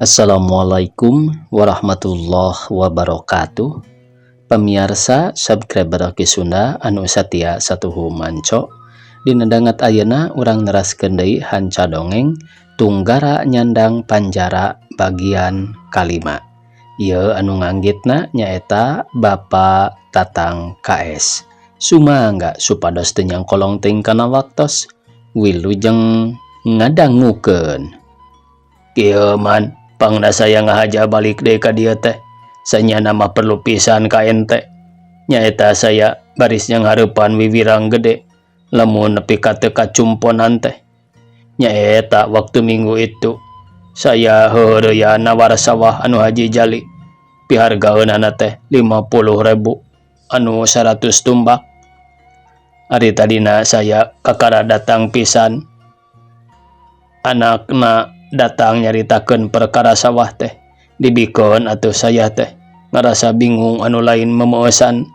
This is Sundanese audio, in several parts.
Assalamualaikum warahmatullahi wabarakatuh. Pamiarsa subscriber Ki Sunda anu satia satuhu manco. Dina danget ayeuna urang neraskeun deui hanca dongeng Tunggara Nyandang Panjara bagian kalima. Ieu anu nganggitna nyaeta Bapak Tatang KS. Sumangga supados teu nyangkolong teuing kana waktos. Wilujeng ngadangukeun. Kieu, Man, pangna saya ngahaja balik deui ka dieu teh. Sanyana mah perlu pisan ka ente. Nyaeta saya baris nyanghareupan wiwirang gede lamun nepi ka teu kacumponan teh. Nyaeta waktu minggu itu saya heureuyan nawar sawah anu Haji Jali. Pihargaeunana teh 50.000 anu 100 tumbak. Ari tadina saya kakara datang pisan. Anakna datang nyaritakeun perkara sawah teh. Dibikeun atuh saya teh ngarasa bingung anu lain memeusan.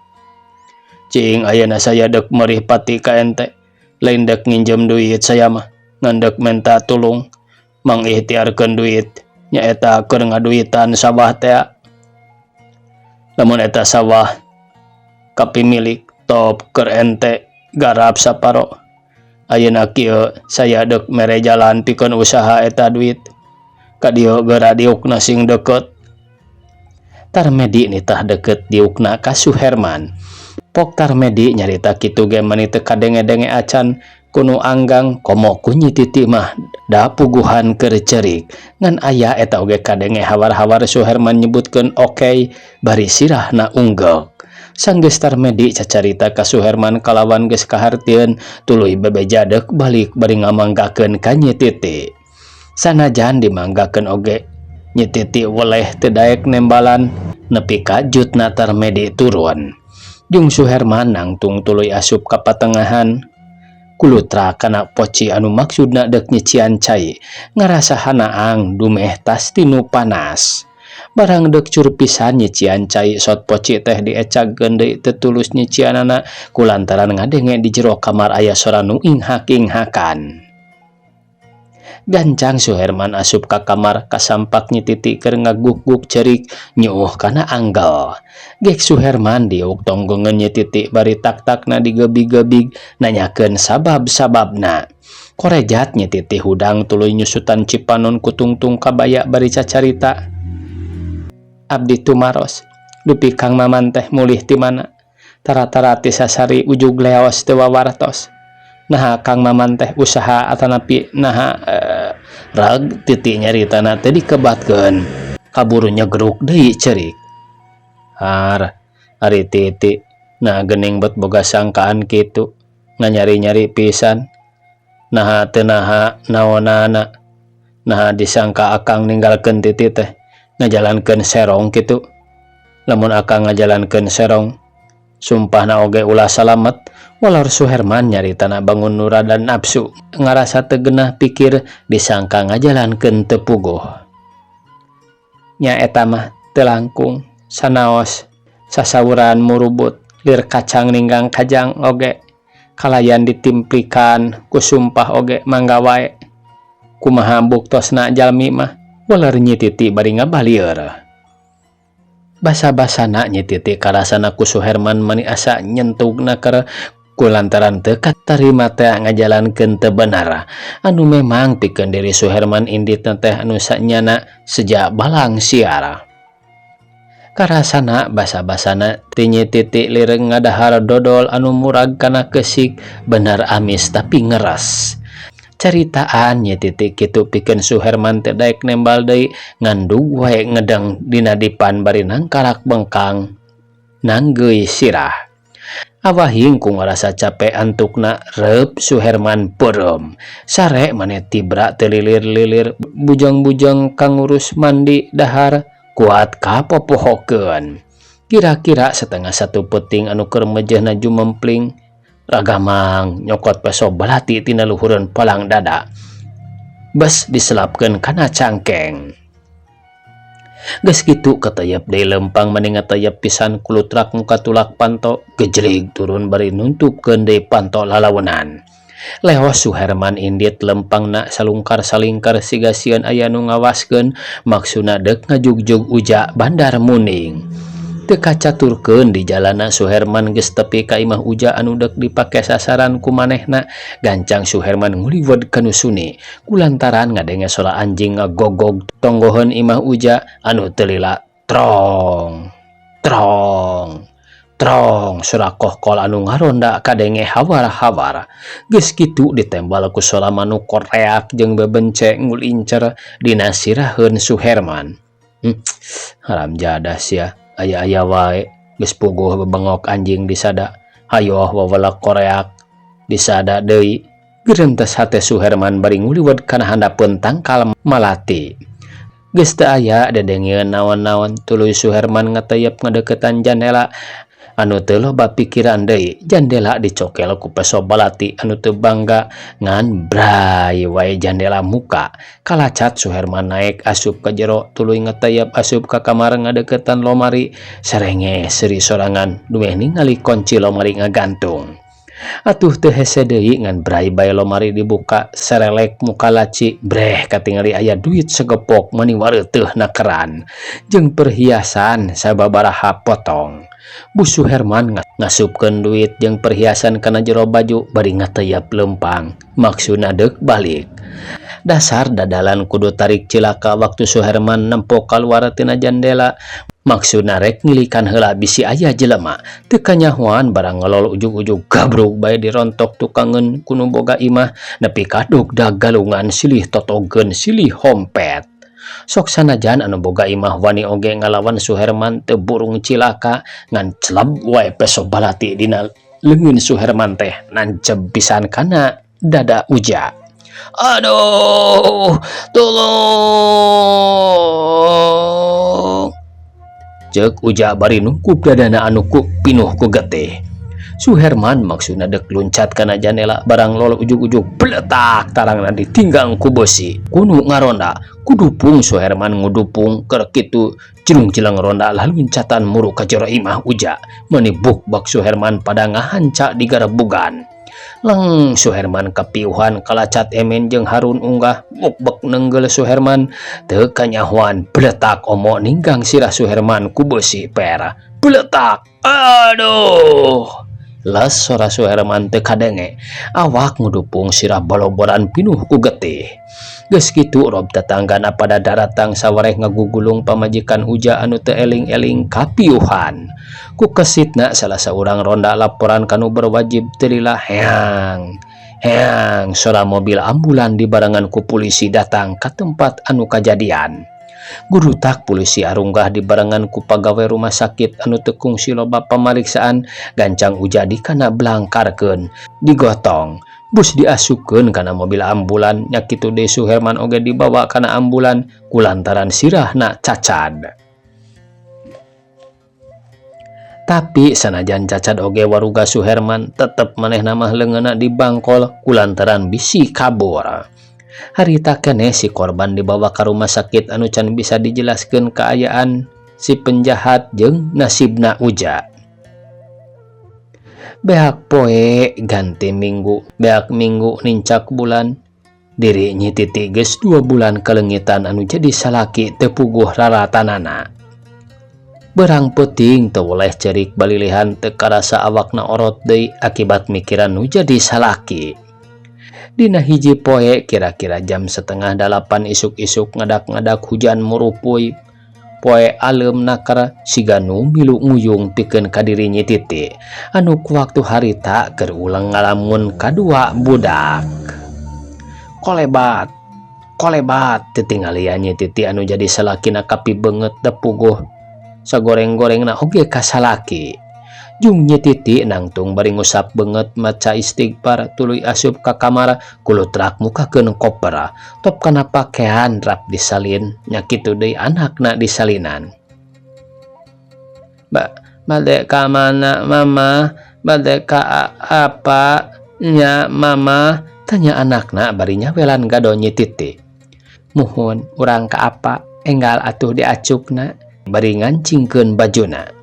Cing ayeuna saya dek merih pati ka ente. Lain dek nginjem duit saya mah, ngan dek menta tulung mangikhtiarkeun duit nyaeta keur ngaduitan sawah teh. Lamun eta sawah kapimilik, top keur ente garap saparo. Ayeuna kieu, saya dek mere jalan pikeun usaha eta duit. Ka dieu geura diukna sing deket. Tarmedi nitah deket diukna ka Suherman. Pok Tarmedi nyarita kitu ge mani teu kadenge-denge acan ku nu anggang, komo ku Nyi Titi mah da puguhan keur ceurik. Ngan aya eta oge kadenge hawar-hawar Suherman nyebutkeun oke bari sirahna unggeuk. Sanggeus Tarmedi cacarita ka Suherman kalawan geus kahartieun, tuluy bebeja deuk balik bari ngamanggakeun ka Nyi Titi. Sanajan dimanggakeun oge Nyi Titi weleh, teu daek nembalan nepi ka jutna Tarmedi turun. Jung Suherman nangtung tuluy asup ka patengahan. Kulutra kana poci anu maksudna deuk nyician cai, ngarasa hanaang dumeh tas tinu panas. Barang deuk cur pisan nyician cai, sot poci teh diecagkeun deui, teu tulus nyicianana kulantaran ngadenge di jero kamar aya sora nu inghak-inghakan. Gancang Suherman asup ka kamar, kasampak Nyi Titi keur ngaguk-guk ceurik nyuuh kana anggel. Gek Suherman diuk tonggongeun Nyi Titi bari tak-takna digebig-gebig nanyakeun sabab-sababna. Korejat Nyi Titi hudang tuluy nyusutan cipanon ku tungtung kabaya bari cacarita. "Abdi tumaros, dupi Kang Maman teh mulih ti mana? Tara-tara ti sasari ujug leos teu wawartos. Naha Kang Maman teh usaha atanapi naha?" Rag Titi nyaritana teh dikebatkeun. Kaburu nyegruk deui ceurik. "Har, ari Titi, nah geuning bet boga sangkaan kitu, nganyari-nyari pisan. Naha teu naha naonana? Naha disangka akang ninggalkeun Titi teh ngajalankeun serong kitu? Lamun akang ngajalankeun serong, sumpahna oge ulah salamet." Walor Suherman nyaritana bangun nu rada nafsu, ngarasa teu genah pikir disangka ngajalankeun teu puguh. "Nya eta mah teu langkung sanaos sasawuran murubut lir kacang ninggang kajang oge kalayan ditimplikan ku sumpah oge mangga wae. Kumaha buktosna jalmi mah?" waler Nyi Titi bari ngabalieur. Basa-basana Nyi Titi karasana ku Suherman mani asa nyentugna keur kulantaran teu katarima teh ngajalankeun teu bener anu memang pikeun diri Suherman inditna teh anu sanyana seja balang siara. Karasana basa-basana ti Nyi Titi lireng ngadahar dodol anu murag kana keusik, bener amis tapi ngeres. Caritaan Nyi Titi kitu pikeun Suherman teu daek nembal deui, ngandug wae ngedeng dina dipan bari nangkarak bengkang nanggeui sirah. Awahing ku ngarasa cape antukna, reup Suherman peureum. Sare maneh tibra teu lilir-lilir, bujang-bujang kangurus mandi dahar kuat kapopohokeun. Kira-kira 12.30 peuting anu keur mejeuhna jumempling, ragamang nyokot peso balati tina luhureun palang dada. Bes diselapkeun kana cangkeng. Geus kitu katayap deui lempang mani ngatayap pisan, kulutrak muka tulak panto, gejlig turun bari nuntupkeun deui panto lalaunan. Leos Suherman indit lempangna salungkar salingkar siga sieun aya nu ngawaskeun maksudna deuk ngajugjug Uja Bandar Muning. Teu kacaturkeun di jalanna Suherman geus tepi ka imah Uja anu deuk dipake sasaran ku manehna. Gancang Suherman nguliwet ka nu suni kulantaran ngadenge sora anjing ngagogog tonggoheun imah Uja anu teu lila trong trong trong sora kohkol anu ngaronda kadenge hawar-hawar. Geus kitu ditembal ku sora manuk koreak jeung bebence ngulincer dina siraheun Suherman. Haram jadah sia, aya-aya wae geus puguh bebengok anjing disada hayoh wawelek koreak disada deui. Gerentes hate Suherman bari nguliwet kana handapeun tangkal malati. Geus teu aya dedengeun naon-naon tuluy Suherman ngateyep ngadeukeutan jandela anu teu loba pikiran deui. Jandela dicokel ku peso balati anu teu bangga ngan bray wae jandela muka. Kalacat Suherman naek asup ka jero tuluy ngeteyep asup ka kamar ngadeukeutan lomari. Serenge seuri sorangan dumeh ningali kunci lomari ngagantung. Atuh teu hese deui ngan bray bae lomari dibuka serelek muka laci breh katingali aya duit segepok mani wareuteuh nakeran jeung perhiasan sababaraha potong. Bu Suherman ngasupkeun duit jeung perhiasan kana jero baju bari ngateyep leumpang maksudna deuk balik. Dasar dadalan kudu tarik cilaka waktu Suherman nempo kaluar tina jandela maksudna rek ngilikan heula bisi aya jelema. Teu kanyahoan barang ngelol ujug-ujug gabrug bae dirontok tukangeun ku nu boga imah nepi ka dugdag galungan silih totogeun silih hompet. Sok sanajan anu boga imah wani oge ngalawan Suherman teu burung cilaka ngan celeb wae peso balati dina leungeun Suherman teh nanceb pisan kana dada Uja. Aduh, tolong, cek Uja bari nungkup dadana anu ku pinuh ku getih. Suherman maksudna dek luncat kana jandela barang lol ujug-ujug bletak tarangna ditinggang ku besi kunu ngaronda. Kudupung Suherman ngudupung keur kitu jirung jelang ronda laluncatan muru ka jero imah Uja meuni buk-bak Suherman pada ngahanca di garebugan. Leng Suherman kapiuhan kalacat Emen jeung Harun unggah buk-bek nenggel Suherman. Teu kanyahoan bletak omo ninggang sirah Suherman ku besi pera. Bletak, aduh, les sora Suherman teu kadenge awak ngudupung sirah baloboran pinuh ku getih. Geus kitu rob tatanggana pada daratang sawareh ngagugulung pamajikan Uja anu teu eling-eling kapiuhan. Ku kesitna salah saurang ronda laporan kanu berwajib. Teu lila heang heang sora mobil ambulan dibarengan ku polisi datang ka tempat anu kajadian. Gurutak polisi arunggah dibarengan ku pagawe rumah sakit anu teu kungsi loba pamariksaan. Gancang Uja dikana blangkarkeun digotong bus diasupkeun kana mobil ambulan. Nya kitu deui Suherman oge dibawa kana ambulan kulantaran sirahna cacad. Tapi sanajan cacad oge waruga Suherman tetep manehna mah leungeunna dibangkol kulantaran bisi kabur. Harita keneh si korban dibawa ka rumah sakit anu can bisa dijelaskeun kaayaan si penjahat jeung nasibna Uja. Beak poe ganti minggu, beak minggu nincak bulan, diri Nyi Titi geus 2 bulan kaleungitan anu jadi salaki teu puguh raratanana. Berang peuting teu weleh cerik balilihan teu karasa awakna orot deui akibat mikiran nu jadi salaki. Dina hiji poe kira-kira jam 7.30 isuk-isuk ngadak-ngadak hujan murupuy. Poe aleum naker siga nu milu nguyung pikeun ka diri Nyi Titi anu ku waktu harita keur ulang ngalamun kadua budak. Kolebat kolebat tetingalian Nyi Titi anu jadi salakina kapibeungeut da puguh sagoreng-gorengna oge ka salaki. Jung Nyi Titi nangtung bari ngusap beungeut maca istighfar tuluy asup ka kamar kulutrak mukakeun koper top kana pakean rap disalin nya kitu deui anakna disalinan. Ba bade ka mana, Mama? Bade ka apa nya, Mama? Tanya anakna bari nyawelan gado Nyi Titi. Muhun, urang ka apa enggal atuh diacukna bari ngancingkeun bajuna.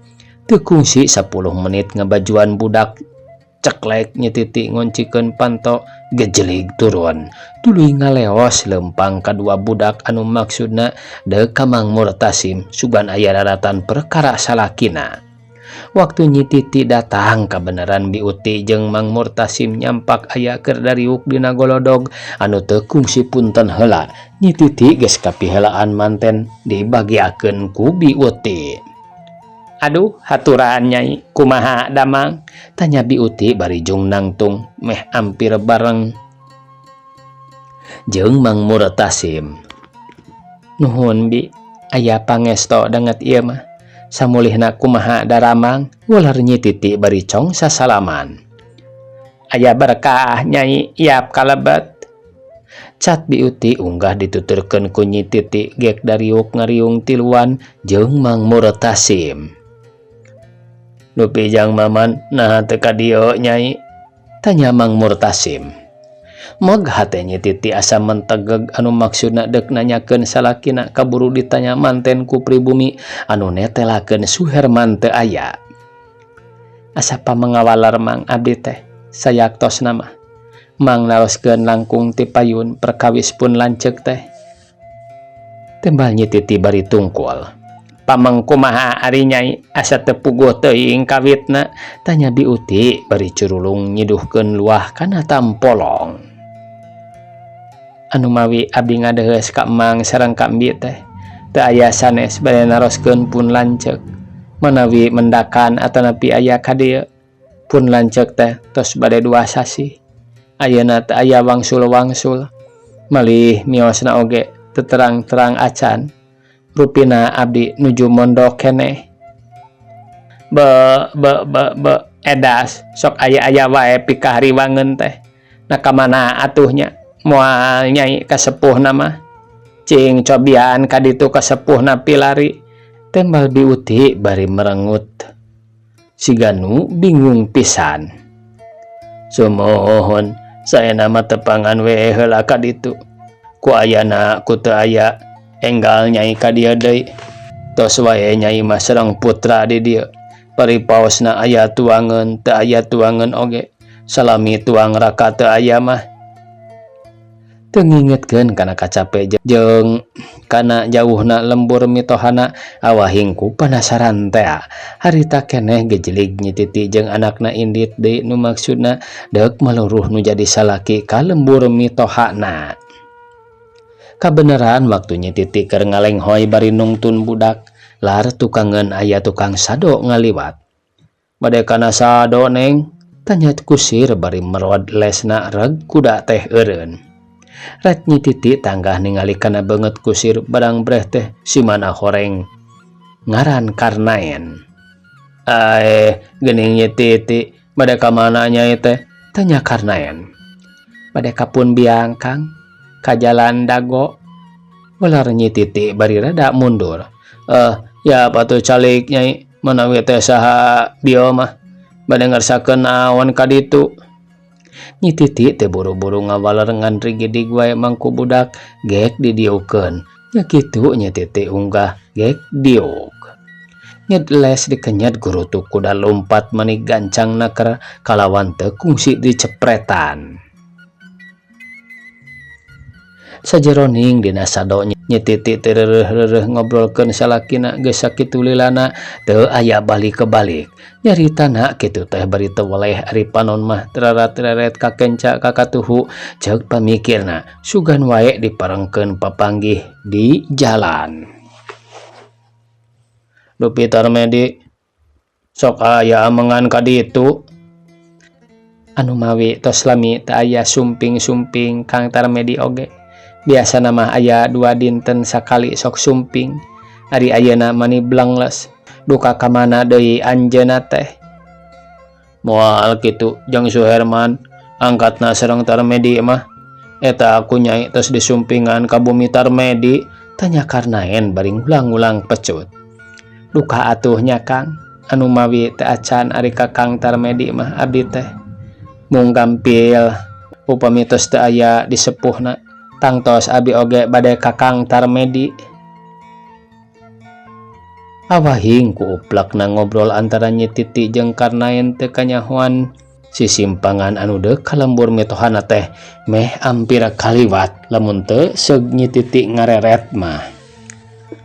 Teu kungsi 10 menit ngabajuan budak. Ceklek Nyi Titi ngoncikeun panto gejelig turun tuluy ngaleos lempang kadua budak anu maksudna deuk ka Mang Murtasim sugan aya daratan perkara salakina. Waktu Nyi Titi datang kabeneran Bi Uti jeung Mang Murtasim nyampak aya keur dariuk dina golodog anu teu kungsi punten heula Nyi Titi geus kapiheulaan manten dibagiakeun ku Bi Uti. Aduh haturan Nyai kumaha damang tanya Bi Uti bari jung nangtung meh ampir bareng jeung Mang Murtasim. Nuhun Bi aya pangesto danget ieu mah samulihna kumaha daramang ular Nyi Titi bari cong sasalaman. Aya berkah Nyai iap kalebet. Cat Bi Uti unggah dituturkeun ku Nyi Titi gek dariuk ngariung tiluan jeung Mang Murtasim. Dupi jang Maman naha teu ka dieu Nyai tanya Mang Murtasim. Meg hate Nyi Titi asa mentegeg anu maksudna deuk nanyakeun salakina kaburu ditanya manten ku pribumi anu netelakeun Suherman teu aya. Asa pamengawaler Mang abdi teh sayaktosna mah. Mang naroskeun langkung ti payun perkawis pun lanceuk teh. Tembal Nyi Titi bari tungkul. Pameng kumaha ari Nyai asa teu puguh teuing kawitna tanya Bi Uti bari curulung nyiduhkeun luah kana tampolong. Anu mawi abdi ngadeheus ka Emang sareng ka Embi teh teu aya sanes bade naroskeun pun lanceuk manawi mendakan atanapi aya ka dieu pun lanceuk teh tos bade 2 sasih ayeuna teu aya wangsul-wangsul malih miosna oge teu terang-terang acan rupina abdi nuju mondok keneh be be be be edas sok aya-aya wae pikahariwangeun teh na ka mana atuhnya moal Nyai kasepuhna mah cing cobian ka ditu kasepuhna pilari tembal Bi Uti bari merengut siga nu bingung pisan. Sumuhun saena mah tepangan we heula ka ditu ku ayana ku teu aya enggal Nyai ka dieu deui tos wae Nyai mah sareng putra di dieu paripaosna aya tuangeun teu aya tuangeun oge salami tuang raka teu aya mah teu ngingetkeun kana kacape jeung kana jauhna lembur mitohana awahing ku panasaran tea harita keneh gejelig Nyi Titi jeung anakna indit deui nu maksudna deuk maluruh nu jadi salaki ka lembur mitohana. Kabeneran waktu Nyi Titi keur ngalenghoy bari nungtun budak lar tukangeun aya tukang sado ngaliwat. Bade kana sado Neng tanya kusir bari merod lesna reg kuda teh eureun. Rat Nyi Titi tanggah ningali kana beungeut kusir barang breh teh simana horeng ngaran Karnaen. Aeh geuning Nyi Titi bade ka mana Nyai teh tanya Karnaen. Bade ka pun biang Kang ka jalan Dago ular Nyi Titi bari rada mundur. Ya patuh calik Nyai manawi teh saha bieu mah bade ngersakeun naon ka ditu. Nyi Titi teh buru-buru ngawaler ngan rigidig wae mangku budak gek didiukeun. Nya kitu Nyi Titi unggah gek diuk. Nyed les dikenyet gurutuk kuda lompat mani gancang naker kalawan teu kungsi dicepretan. Sajeroning dina sado Nyi Titi teu reureuh-reureuh ngobrolkeun salakina geus sakitu lilana teu aya balik kebalik. Nyaritana kitu teh bari teu weleh ari panon mah terarat-reret kakenca kakatuhu ceuk pamikirna sugan wae diparengkeun papanggih di jalan. Dupi Tarmedi sok aya amengan ka ditu anu mawi tos lami teu aya sumping-sumping Kang Tarmedi oge. Biasana mah aya 2 dinten sakali sok sumping ari ayeuna mani blangles duka ka mana deui anjeunna teh. Moal kitu jeung Suherman angkatna sareng Tarmedi mah eta aku Nyai tos disumpingan ka bumi Tarmedi tanya Karnaen bari ngulang-ngulang pecut. Duka atuh nya Kang anu mawi teu acan ari ka Kang Tarmedi mah abdi teh mung gampil upami tos teu aya disepuhna tangtos abi oge bade ka Kang Tarmedi. Awahing ku uplakna ngobrol antara Nyi Titi jeung Karnaen teu kanyahoan Sisimpangan anu deuk ka lembur mitohana teh meh ampir kaliwat lamun teu seug Nyi Titi ngareret mah.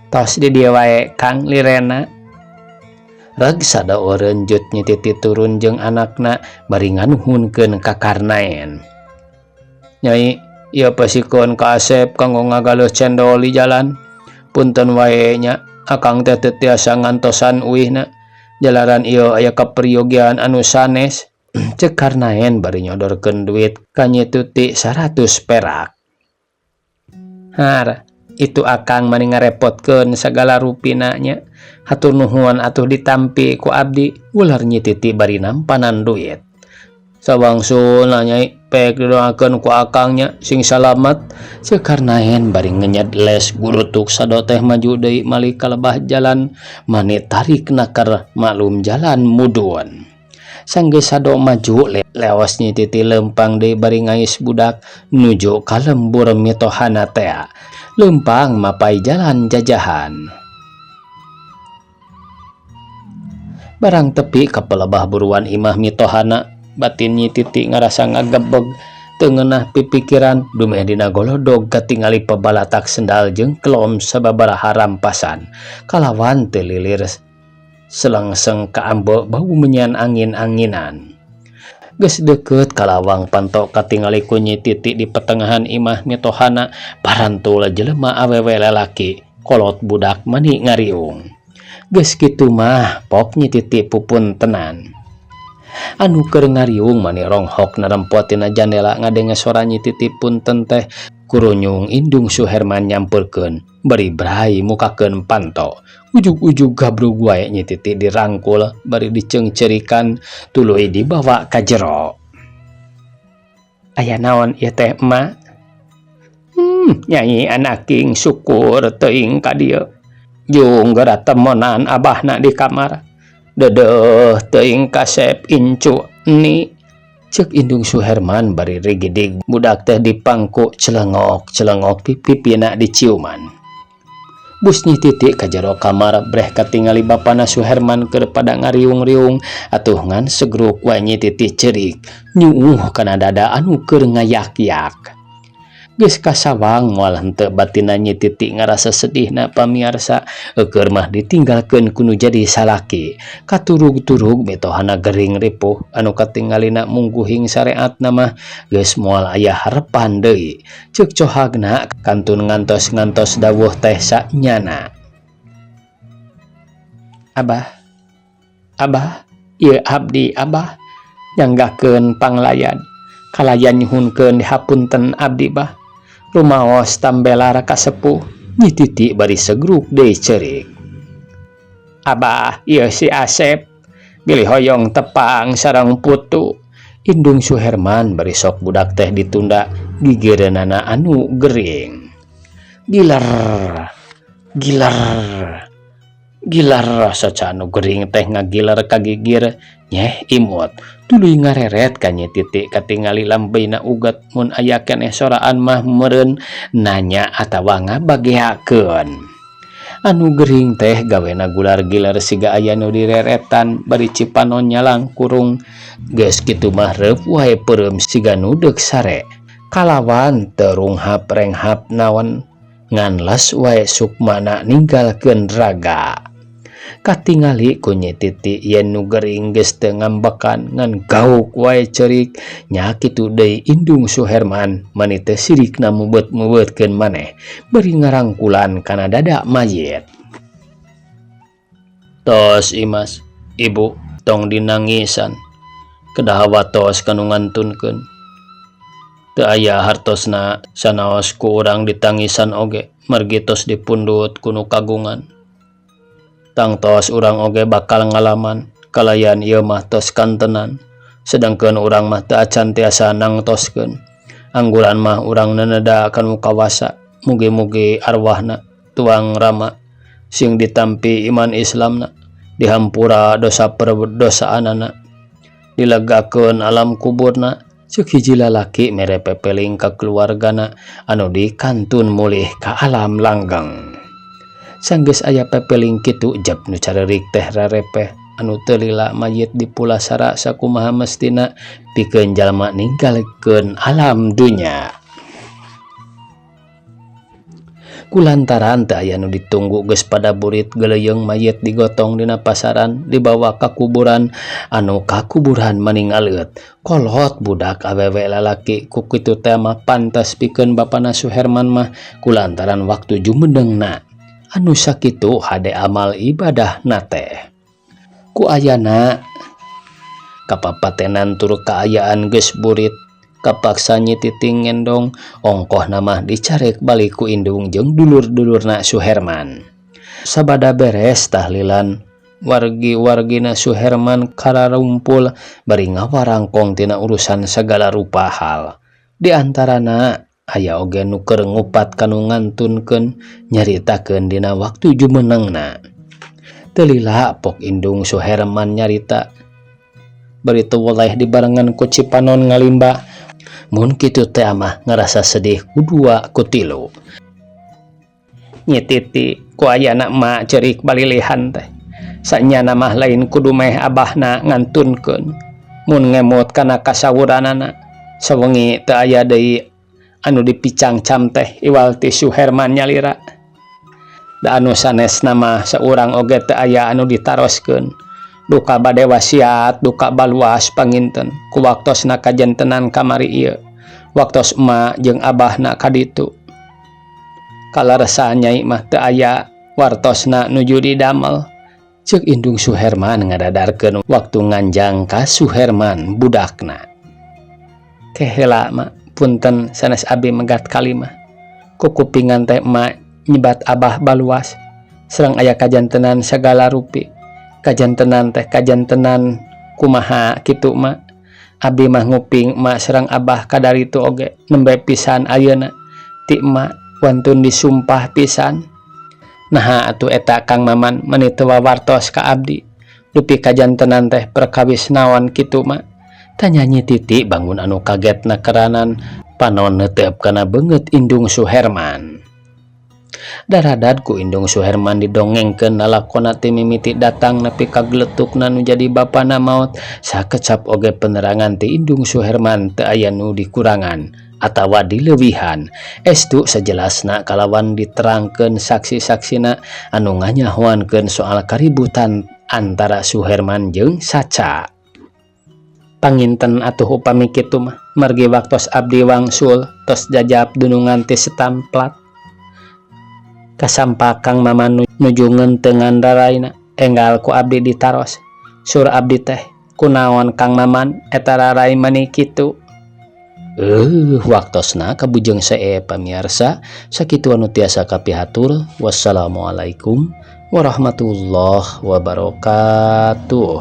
Tos di dieu wae Kang lirena. Reg sadao reunjut Nyi Titi turun jeung anakna bari nganuhunkeun ka Karnaen. Nyai, ieu pasikeun ka Asep kanggo ngagaleuh cendol di jalan. Punten wae nya, akang teh teu tiasa ngantosan uihna. Jalaran ieu aya kaperyogian anu sanes. Cek Karnaen bari nyodorkeun duit ka Nyi Tuti 100 perak. Har, itu akang mani ngarepotkeun sagala rupina nya. Hatur nuhun atuh ditampi ku abdi, ular Nyi Titi bari nampanan duit. Sawangsulna nyai, pek didoakeun ku akang nya sing salamet. Cek Karnaen bari ngenyed les gurutuk sado teh maju deui malik ka lebah jalan mani tarik naker maklum jalan mudun. Sanggeus sado maju leos Nyi Titi leumpang deui bari ngais budak nuju ka lembur mitohana tea. Leumpang mapai jalan jajahan. Barang tepi ka pelebah buruan imah mitohana, batin Nyi Titi ngarasa ngagebeg teu ngeunah pipikiran dumeh dina golodog katingali pabalatak sendal jeung kelom sababaraha rampasan kalawan teu lilir selengseng kaambe bau menyan angin-anginan. Geus deukeut ka lawang panto katingali ku Nyi Titi di petengahan imah mitohana parantul jelema awewe lalaki kolot budak mani ngariung. Geus kitu mah pok Nyi Titi pupuntenan. Anu keur ngariung mani ronghok narempot tina jandela ngadenge sora Nyi Titi punten teh kurunyung Indung Suherman nyamperkeun bari brai mukakeun panto. Ujug-ujug gabrug wae Nyi Titi dirangkul bari diceungceurikan tuluy dibawa ka jero. Aya naon ieu teh emak? Nyai anaking syukur teuing ka dieu. Jung geura temenan abahna di kamar. Dedeuh teuing kasep incu ni. Ceuk Indung Suherman bari rigidig budak teh dipangku celengok-celengok pipipina diciuman. Bus Nyi Titi ka jero kamar breh katingali bapana Suherman keur pada ngariung-riung atuh ngan segruk wae Nyi Titi ceurik nyuuh kana dada anu keur ngayak-yak. Geus kasawang moal henteu batina Nyi Titi ngarasa sedihna pamiarsa eueur mah ditinggalkeun ku nu jadi salaki. Katurug-turug mitohana gering ripuh anu katingalina mungguhing sareatna mah geus moal aya harepan deui. Ceuk cohagna kantun ngantos-ngantos dawuh teh sanyana. Abah, abah, ieu abdi abah nyanggakeun panglayan kalayan nyuhunkeun dihapunten abdi bah. Rumaos tambelar kasepuh Nyi Titi bari segruk deui ceurik. Abah, ieu si Asep bilih hoyong tepang sareng putu. Indung Suherman bari sok budak teh ditunda gigireunana anu gering. Gilar, gilar, gilar saca anu gering teh ngagilar ka gigir nyeh imut. Tuluy ngareret ka Nyi Titi katingali lambeina uget mun aya keneh soraan mah meureun nanya atawa ngabageakeun. Anu gering teh gawena gular-gilar siga aya nu direretan bari cipanon nyalang kurung. Geus kitu mah reup wae peureum siga nu deuk sare. Kalawan teu runghap renghap naon ngan les wae sukmana ninggalkeun raga. Katingali ku Nyi Titi yen nu gering geus teu ngambekan ngan gauk wae ceurik nya kitu deui Indung Suherman mani teu sirikna mubeut-mubeutkeun maneh bari ngarangkulan kana dada mayit. Tos Imas, ibu tong dinangisan kedah watos kanu ngantunkeun. Teu aya hartosna sanaos ku urang ditangisan oge margi tos dipundhut ku nu kagungan. Tangtos urang oge bakal ngalaman kalayan ieu mah tos kantenan sedangkeun urang mah teu acan tiasa nangtoskeun. Angguran mah urang neneda kanu kawasa mugi-mugi arwahna tuang rama sing ditampi iman Islamna dihampura dosa perdosaanana dilegakeun alam kuburna. Ceuk hiji lalaki mere pepeling ka keluargana anu dikantun mulih ka alam langgeng. Sanggeus aya pepeling kitu jab nu careurik teh rarepeh. anu teu lila mayit dipulasara sakumaha mestina pikeun jalma ninggalkeun alam dunya. Kulantaran teu aya nu ditunggu geus pada burit geleyeung mayit digotong dina pasaran dibawa ka kuburan anu kakuburan maning aleut kolot budak awewe lalaki ku kitu teh mah pantes pikeun bapana Suherman mah kulantaran waktu jumedengna anu sakitu hade amal ibadahna teh. Ku ayana kapapatenan tur kaayaan geus burit kapaksa Nyi Titi ngendong ongkohna mah dicarek balik ku indung jeung dulur-dulurna Suherman. Sabada beres tahlilan wargi-wargina Suherman kararumpul bari ngawarangkong tina urusan sagala rupa hal. Di antarana aya oge nu keur ngupat kanu ngantunkeun nyaritakeun dina waktu jumenengna. Teu lila pok indung Suherman nyarita bari teu weleh dibarengan ku Cipanon ngalimba. Mun kitu teh mah ngarasa sedih ku dua ku tilu. Nyi Titi ku ayana emak ceurik balilihan teh. Sanyana mah lain kudu meh abahna ngantunkeun. Mun ngemut kana kasawuranana sawengi teu aya deui anu dipicangcam teh iwal ti Suherman nyalira. Da anu sanesna mah saurang oge teu aya anu ditaroskeun. Duka bade wasiat, duka baluas panginten ku waktosna kajantenan kamari ieu. Waktos emak jeung abahna kaditu. Kaleresan nyai mah teu aya wartosna nuju didamel. Ceuk indung Suherman ngadadarkeun waktu nganjang ka Suherman budakna. Keheula mah punten sanes abi megat kalimah. Kukupingan teh emak nyebat abah baluas. Sareng aya kajantenan sagala rupi. Kajantenan teh kajantenan kumaha kitu mak. Abi mah nguping emak sareng abah kadaritu oge nembe pisan ayeuna ti emak wantun disumpah pisan. Naha atuh eta Kang Maman meuni teu wawartos ka abdi. Dupi kajantenan teh perkawis naon kitu mak. Tanya Nyi Titi bangun anu kagetna keranan panon neuteup kana beungeut indung Suherman. Daradad ku indung Suherman didongengkeun lalakonna ti mimiti datang nepi ka geletukna nu jadi bapana maot sakecap oge penerangan ti indung Suherman teu aya nu dikurangan atawa dileuwihan. Estu sajelasna kalawan diterangkeun saksi-saksina anu nganyahoankeun soal kaributan antara Suherman jeung Saca. Panginten atuh upami kitu mah margi waktos abdi wangsul tos jajab dunungan ti setamplat. Kasampak Kang Maman nuju ngeunteungan raraina enggal ku abdi ditaros. Sur abdi teh kunaon Kang Maman eta rarai mani kitu. Waktosna kabujeng sae pamiarsa sakitu anu tiasa kapihatur. Wassalamualaikum warahmatullahi wabarakatuh.